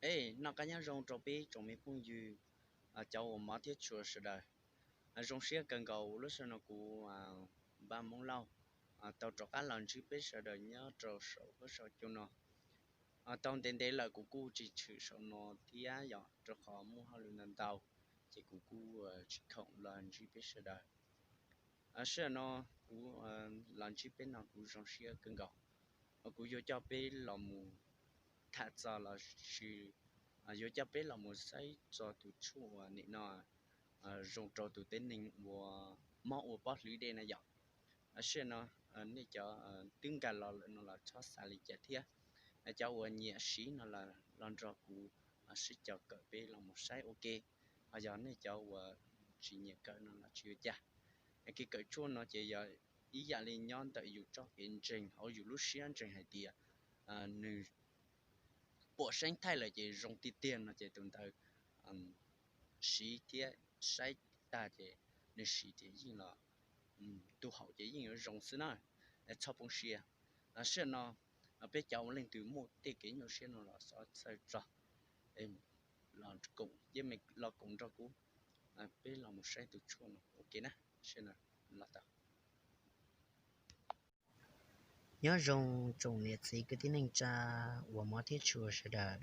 Noj qab nyob zoo rau peb tsoom me phooj ywg, cov uas hmov thiab tshua sawv daws. Zoo siab kawg nkaus lub sij hawm no kuv, Npaj Hmoob Lauj, tau rov qab los ntsib peb sawv daws nyob rau saum huab saum cua no. Tau ntev ntev lawm kuv kuj tsis tshwm saum no thiab yom, rau qhov muaj hauj lwm ntau ntau, ces kuv kuj tsis khoom los ntsib peb sawv daws. Sij hawm no kuv los ntsib peb no kuv zoo siab kawg nkaus. Kuv yuav coj peb los mus tham txog los sis yuav coj peb los mus saib txog tus tshuaj uas nim no zoo rau tus tib neeg uas mob ua pob hlwv dej na yom. Sij hawm no nej cov twb nkag los lawm no los txhob xav li cas thiab. Cov uas nyiam siv no los nrog kuv sib caum kawm peb los mus saib ua ke. Ho yog nej cov uas tsis nyiam kawm no los tsis ua cas. Kev kawm tshuaj no ces yog ib yam li nyob ntawm yus txoj kev ntseeg hauv yus lub siab ntseeg hais tias nws pom seeb thaij lawm ces zoo tiag tiag no ces tus ntawd siv thiab saib tag ces nws siv ces yeej los tu haum ces yeej yuav zoo xwb na, txhob poob siab. Sij hawm no peb cov ua leej twg muaj tej kev nyuaj siab no los xov txhawj tso, los koom nrog kuv, peb los mus saib tus tshuaj no ua ke na. Sij hawm no los tau. Nyob zoo tsoom niam txiv kwv tij neej tsa uas hmov thiab tshua sawv daws.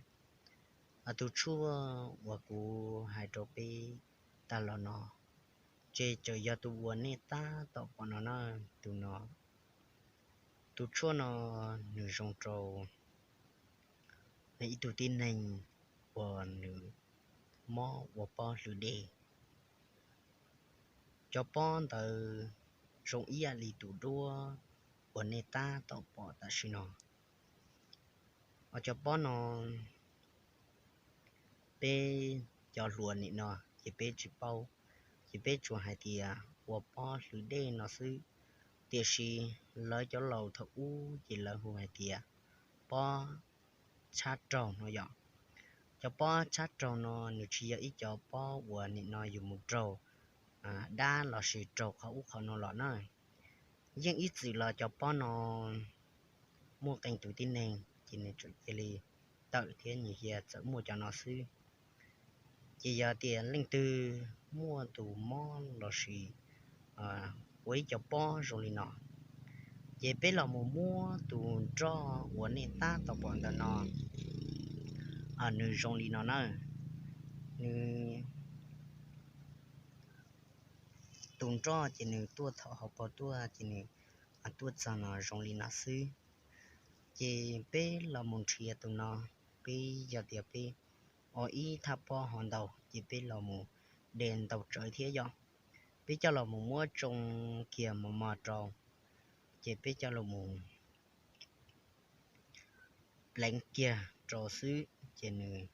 Tus tshuaj uas kuv hais rau peb tag los no, ces tseem yog tus uas nej tab tom pom no na, tus no. Tus tshuaj no nws zoo rau ib tug tib neeg uas nws mob ua pob hlwv dej. Cov pob ntawd zoo ib yam li tus duab uas nej tab tom pom tam sim no. Cov pob no peb cov hluas nim no ces peb tsis paub, ces peb tsuas hais tias ua pob hlwv dej no xwb. Tiam sis lawv cov laus thaum ub ces lawv hu hais tias pob txhab raug no yom. Cov pob txhab raug no nws tsis yog ib co pob uas nim no yus mus raug dab lossis raug qhov ub qhov no los na. Yeej ib txwm los cov pob no muaj qee tus tib neeg ces nws tseem cia li tawm thiab nws cia txawm muaj cov no xwb. Ces yog tias leej twg muaj tus mob lossis ua ib co pob zoo li no, ces peb los mus muab tus nroj uas nej tab tom pom ntawm no, nws zoo li no na. Nws, tus nroj ces nws tuaj thaum hauv paus tuaj ces nws tuaj txog no zoo li no xwb. Ces peb los mus nrhiav tus no, peb yog tias peb ua ib thaj pob ho ntau ces peb los mus de ntau tsawv thiab yom. Peb coj los mus muab tsoo kiag mos mos rau, ces peb coj los mus pleev kiag rau xwb ces nws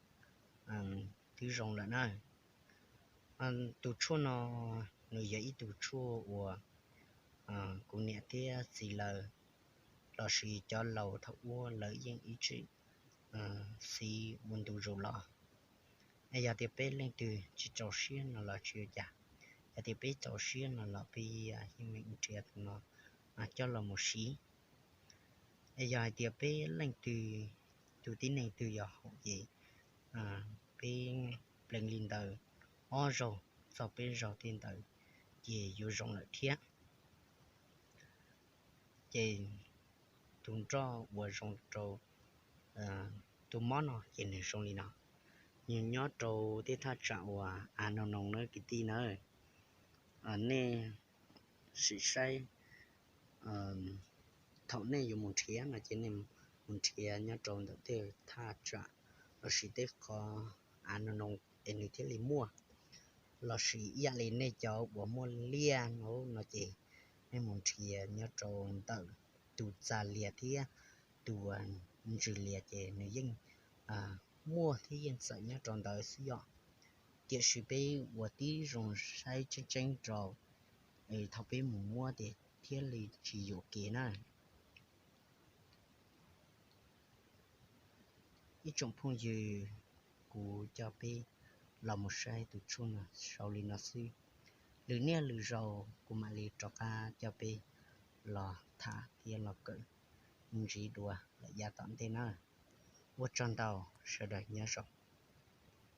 twb zoo lawm na. Tus tshuaj no nws yog ib tug tshuaj uas kuv niam thiab txiv lawv lossis cov laus thaum ub lawv yeej ib txwm siv ua ntu zus los. Es yog tias peb leej twg tsis txaus siab no los tsis ua cas, yog tias peb txaus siab no los peb yeej meem nrhiav tus no coj los mus siv. Es yog hais tias peb leej twg, tus tib neeg twg yog haum ces peb pleev li ntawd ob zaug txog peb zaug tej ntawd ces yuav zoo lawm thiab. Ces tus nroj uas zoo rau tus mob no ces nws zoo li no. Nws nyob rau tej thaj tsam uas av no no na kwv tij na. Nej sim saib, thaum nej yuav mus nrhiav no ces nej mus nrhiav nyob rau ntawm tej thaj tsam lossis tej qhov av no no es nws thiaj li muaj. Lossis ib yam li nej cov uas muaj liaj no no ces nej mus nrhiav nyob rau ntawm tus txas lias thiab tus ntsws lias ces nws yeej muaj thiab yeej txawm nyob rau ntawd xwb yom. Tiam sis peb ua tib zoo saib tseeb tseeb rau, thaum peb mus muab ces thiaj li tsis yuam kev na. Ib tsoom phooj ywg, kuv coj peb los mus saib tus tshuaj no xaus li no xwb. Lwm niaj lwm zaus kuv mam li rov qab coj peb los tham thiab los kawm ntxiv dua lawm yav tom ntej na. Ua tsaug ntau, sawv daws nyob zoo.